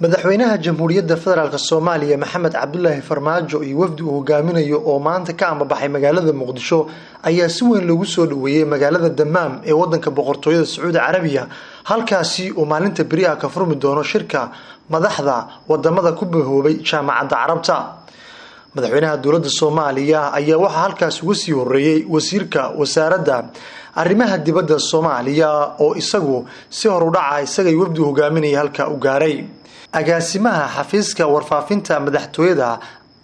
Madaxweynaha Jamhuuriyadda Federaalk Soomaaliya Maxamed Cabdulaahi Farmaajo iyo wafdi uu hogaaminayo oo maanta ka ambabaxay magaalada Muqdisho ayaa si weyn loogu soo dhaweeyey magaalada Damaam ee wadanka Boqortooyada Sacuudi Carabiya, halkaasi uu maalinta beri ah ka furmi doono shirka madaxda wadamada ku bahoobay Jaamacadda Carabta. Madaxweynaha dowladda Soomaaliya ayaa waxaa halkaas uga sii horeeyey wasiirka wasaaradda arrimaha dibadda Soomaaliya oo isagu si horudhaca isagay wafdi hogaaminaya halkaa u gaaray. Agaasimaha xafiiska warfaafinta madaxtooyada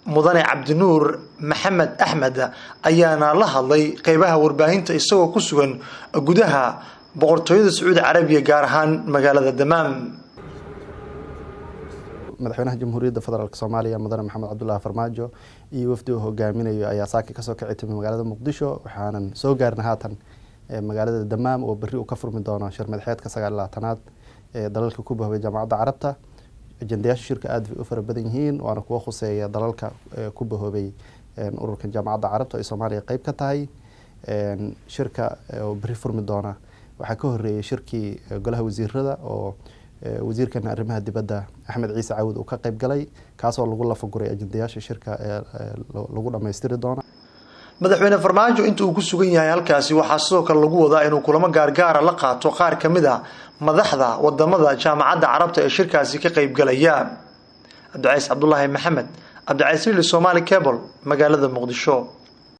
Mudane Cabdinuur Maxamed Axmed ayaana la hadlay qeybaha warbaahinta isagoo ku sugan gudaha Boqortooyada Sacuudi Carabiya, gaar ahaan magaalada Damaam. Madaxweynaha Jamhuuriyadda Federaalk Soomaaliya Mudane Maxamed Cabdulaahi Farmaajo iyo wafdi uu hogaaminayo ayaa saaka kasoo kici timid magaalada Muqdisho, waxaanan soo gaarnay haatan magaalada Damaam oo berri uu ka furmi doono shir madaxeedka 29aad ee dalalka ku bahoobay Jaamacadda Carabta. Ajendayaasha shirka aada bay u fara badan yihiin, waana kuwo khuseeya dalalka ku bahoobay ururkan Jaamacadda Carabta ay Soomaaliya qeyb ka tahay. Shirka oo berri furmi doona waxaa ka horeeyay shirkii golaha wasiirada oo wasiirkan arrimaha dibadda Axmed Ciise Cawud uu ka qeyb galay, kaasoo lagu lafaguray ajendayaasha shirka ee lagu dhamaystiri doono. Madaxweyne Farmaajo inta uu ku sugan yahay halkaasi waxaa sidoo kale lagu wadaa inuu kulamo gaargaara la qaato qaar ka mid a madaxda wadamada Jaamacadda Carabta ee shirkaasi ka qeybgalaya. Cabdicays Cabdulaahi Maxamed, Cabdicays Lili, Somaali Cable, magaalada Muqdisho.